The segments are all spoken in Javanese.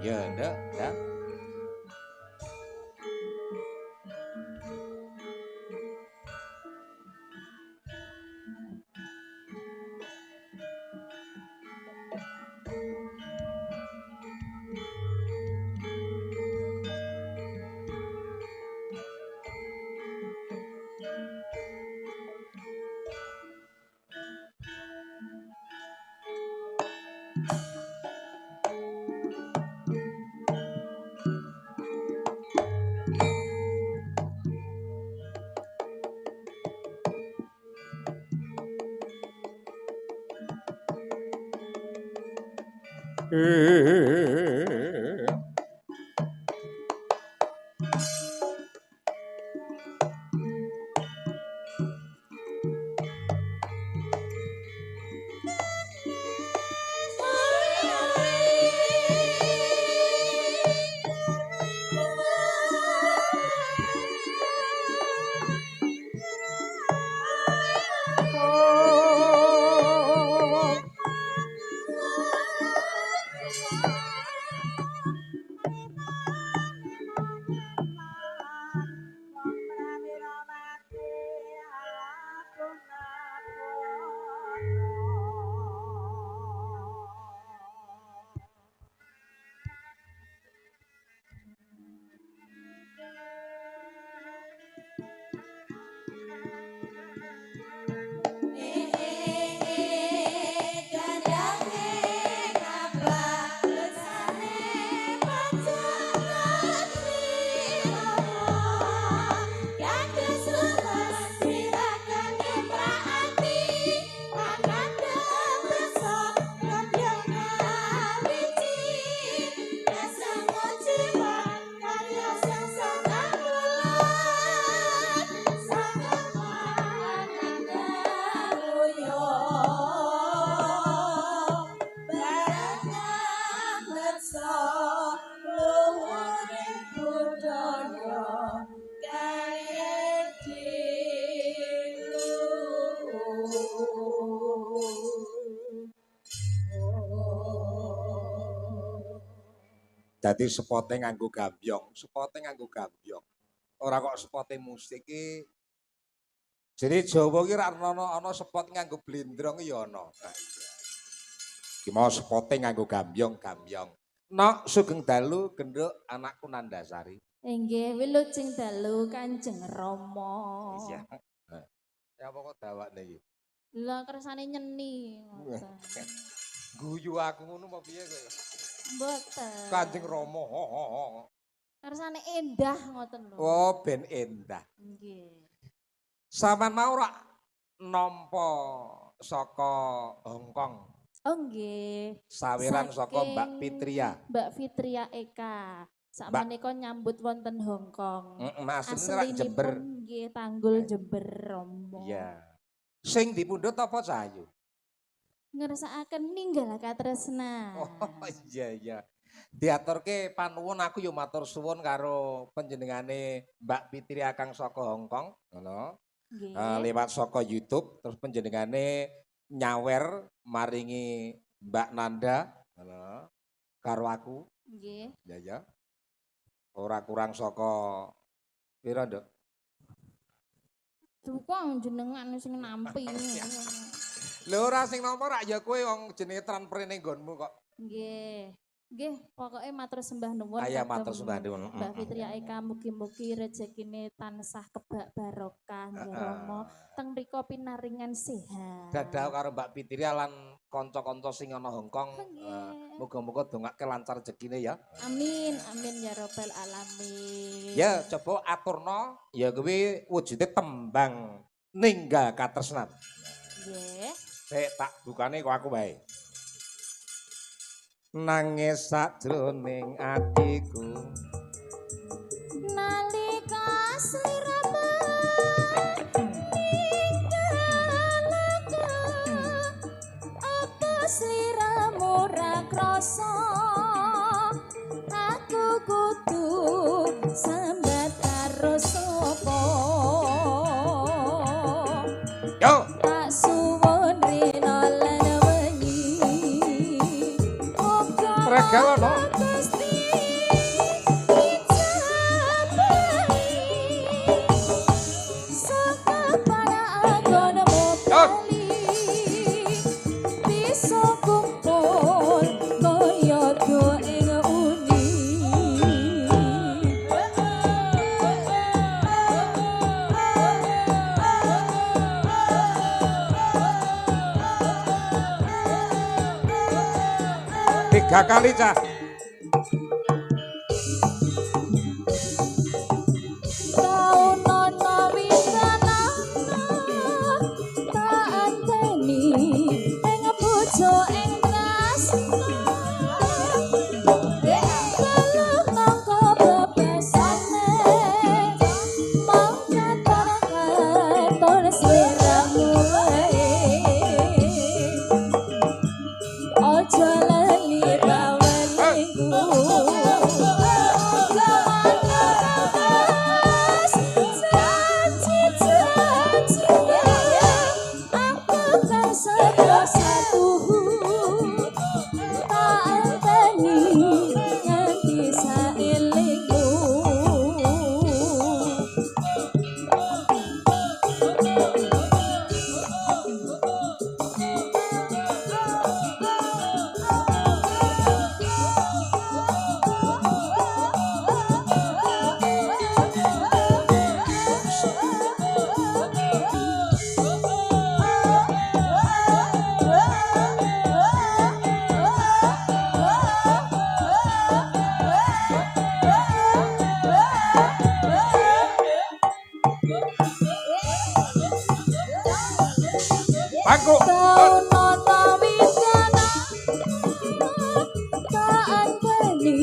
Ya, ndak, ndak. Dadi sepote nganggo gambyong, sepote nganggo gambyong. Ora kok sepote musik iki. Jadi Jawa ki ra ana sepot nganggo blendrong ya ana. Ki mau sepote nganggo gambyong, gambyong. Nok sugeng dalu gendhuk anakku Nandasari. Inggih, wilujeng dalu Kanjeng Rama. Iya. Ya apa kok dawakne iki? Lah kersane nyeni ngoten. Guyu aku ngono apa piye kowe? Mboten. Kanjeng Rama. Kersane endah ngoten lho. Oh, ben endah. Nggih. Sampeyan mau rak nampa saka Hong Kong. Oh nggih. Saweran saka Mbak Fitria. Mbak Fitria Eka. Sakmenika nyambut wonten Hong Kong. Heeh, asline rak Jember. Nggih, Tanggul Jember Rama. Iya. Sing dipundhut apa Cahayu? Ngersakaken ninggal katresnan. Oh iya iya. Diaturke panuwun aku yo matur suwun karo panjenengane Mbak Fitria kang saka Hong Kong, ngono. Nggih. Lewat saka YouTube terus panjenengane nyawer maringi Mbak Nanda, ngono. Karo aku. Nggih. Ya ya. Ora kurang saka pira, Nduk? Dukung jenengan sing nampi. Lho ora sing nampa rak ya kowe wong jenenge transfer ning nggonmu kok. Nggih. Nggih, pokoke matur sembah nuwun. Ayo matur sembah nuwun. Mbak Fitria Eka mugi-mugi rezekine tansah kebak barokah nggih Rama. Teng mriku pinaringan sehat. Dadah karo Mbak Fitria lan kanca-kanca sing ana Hong Kong. Muga-muga dongake lancar rezekine ya. Amin, amin ya robbal alamin. Ya, coba aturno ya kuwi wujude tembang ninggal katresnan. Nggih. Sik tak bukane kok aku wae. Nangis sajroning atiku nalika sliramu ninggalake apa sliramu ra krasa aku kudu sambat. Gawono. Gusti ijabahi saka para anggonmu bali bisa kumpul kaya do ing uni. Tiga kali cah. Taun ana wisanana tak anteni ing bojo ing tresna Dalam mangko bebasane mong katon sliramu wae. Aja lali bawelingku. Janji-janji aku kan satu tak anteni nganti saelingku. Pangku. Taun ana widana tak anteni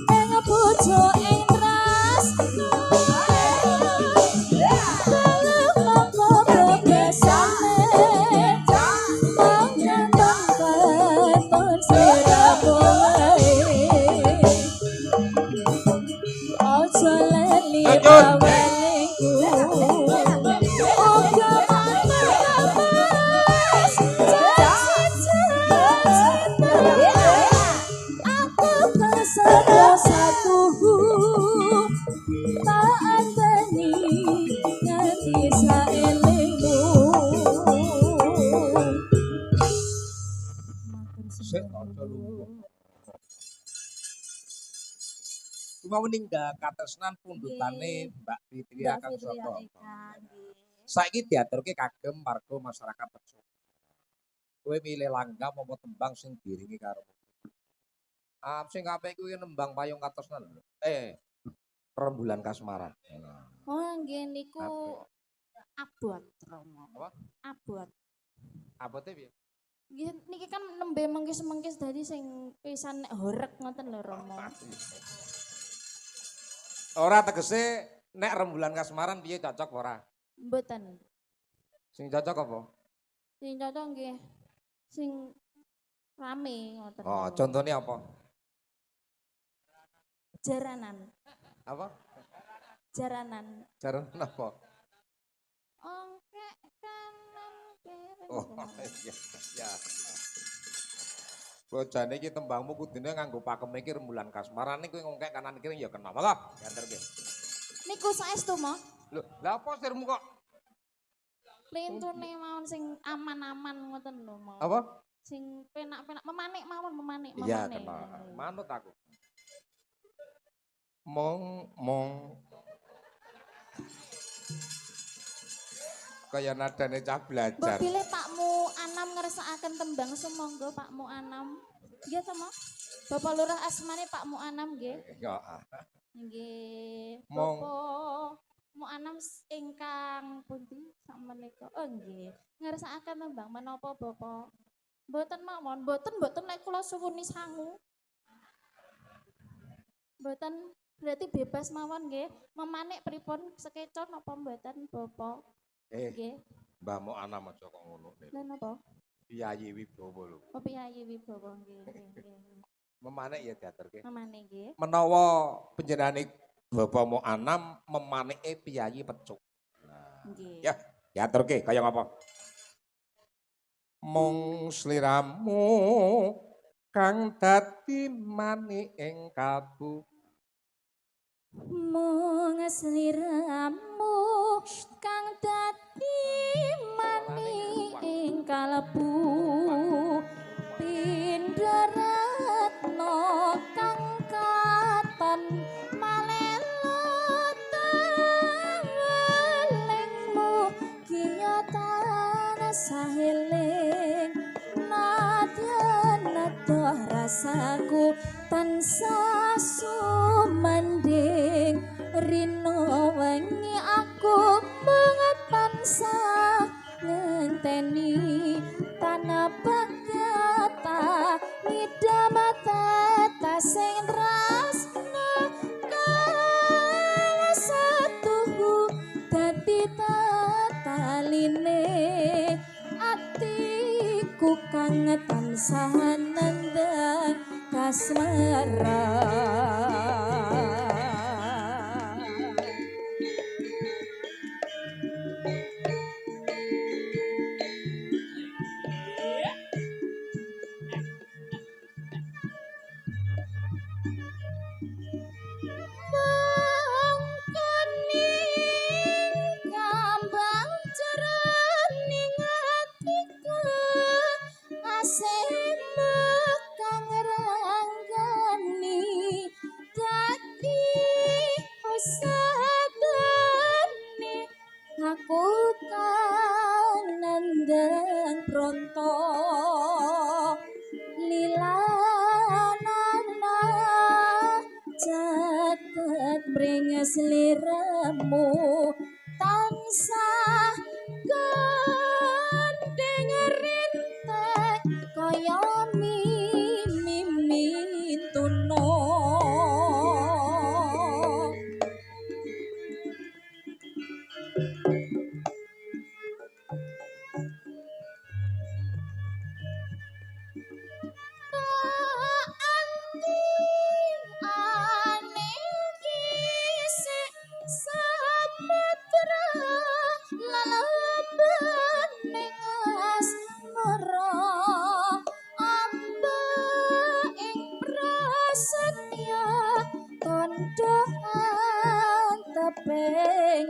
ing bojo ing tresna Dalam mangko bebasane mong katon sliramu wae. Aja lali Lanjut. bawelingku. Uga mantas janji-janji aku tersedia satu tak anteni nganti saelingmu. Sik aja lungguh. Mau ninggal katresnan pundhutane Mbak Fitria Mbak Kang Fitria Saka. Eka nggih. Saiki diaturke kagem warga masyarakat Pecut. Kowe milih langgam apa tembang sing diiringi karo. Ah, sing apik kuwi nembang payung katresnan lho. Rembulan kasmaran. Nah, Oh nggih niku apik. abot Rama. Apa? Abot. Abote piye? Nggih niki kan nembe mengkis-mengkis dadi sing pisan nek horeg ngoten lho Rama. Ora tegese nek rembulan kasmaran piye cocok ora? Mboten. Sing cocok apa? Sing cocok nggih sing rame ngoten. Oh, lho. contohnya apa? Jaranan. Apa? Jaranan. Jaranan apa? Ongkek kanan kiri. Oh iya. Ya. Bojane iki tembangmu kudune nganggo pakem iki rembulan kasmaran kowe ngongkek kanan kiri ya kena. Monggo dianterke. Niku saestu mo. Lho, lah apa sirmu kok? Lintune mawon sing aman-aman ngoten lho mo. Apa? Sing penak-penak memanik mawon memanik Iya, memanik. kena. Manut aku. Mong mong. Kaya nadane cah Mbok belajar. bilih Pakmu Anam ngersakaken tembang sumangga Pakmu Anam. Nggih to, Mo? Bapak Lurah asmane Pakmu Anam nggih. Ya. Nggih. Mong. Bapak Mu Anam ingkang pundi sakmenika? Oh nggih. Ngersakaken tembang menapa Bapak? Mboten mawon, mboten mboten nek kula suwuni sangu. Mboten berarti bebas mawon nggih. Memanik pripun sekeca napa mboten Bapak? Nggih. Mbah Mo Anam aja kok ngono. Lha napa? Piyayi Wibowo lho. Oh piyayi Wibowo nggih nggih. Memanik ya diaturke. Memanik nggih. Menawa panjenengane Bapak Mo Anam memanike piyayi Pecuk. Nah, Nggih. ya, diaturke kaya ngapa? Mung sliramu Kang dadi manik ing kalbu. Mung sliramu kang dadi manik ing kalbu. Pindha retno kang katon malelo tawelingmu kiya tansah eling. Nadyan adoh rasaku tansah sumanding. Rino wengi aku mung tansah ngenteni tanpa kata ngidam tetes sing tresna kang satuhu dadi tataline atiku kang tansah nandhang kasmaran. Sliramu tansah gandeng rintek kaya mimintuna.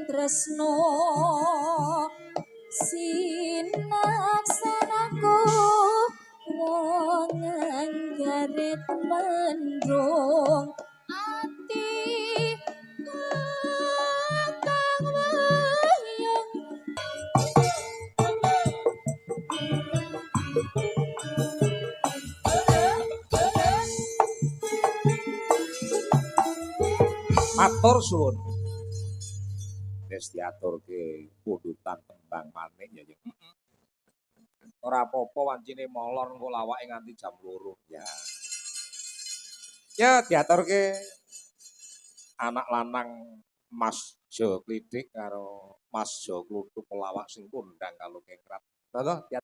Tresno sinaksanaku wong anggaret mendung ati kang wayang. Matur suwun. Wis diaturke pundutan tembang manik ya ya. Ora apa-apa wancine molor engko lawake nganti jam 2 ya. Ya diaturke anak lanang Mas Jo Klidik karo Mas Jo Kluthuk pelawak sing kondang karo kekrat. Monggo.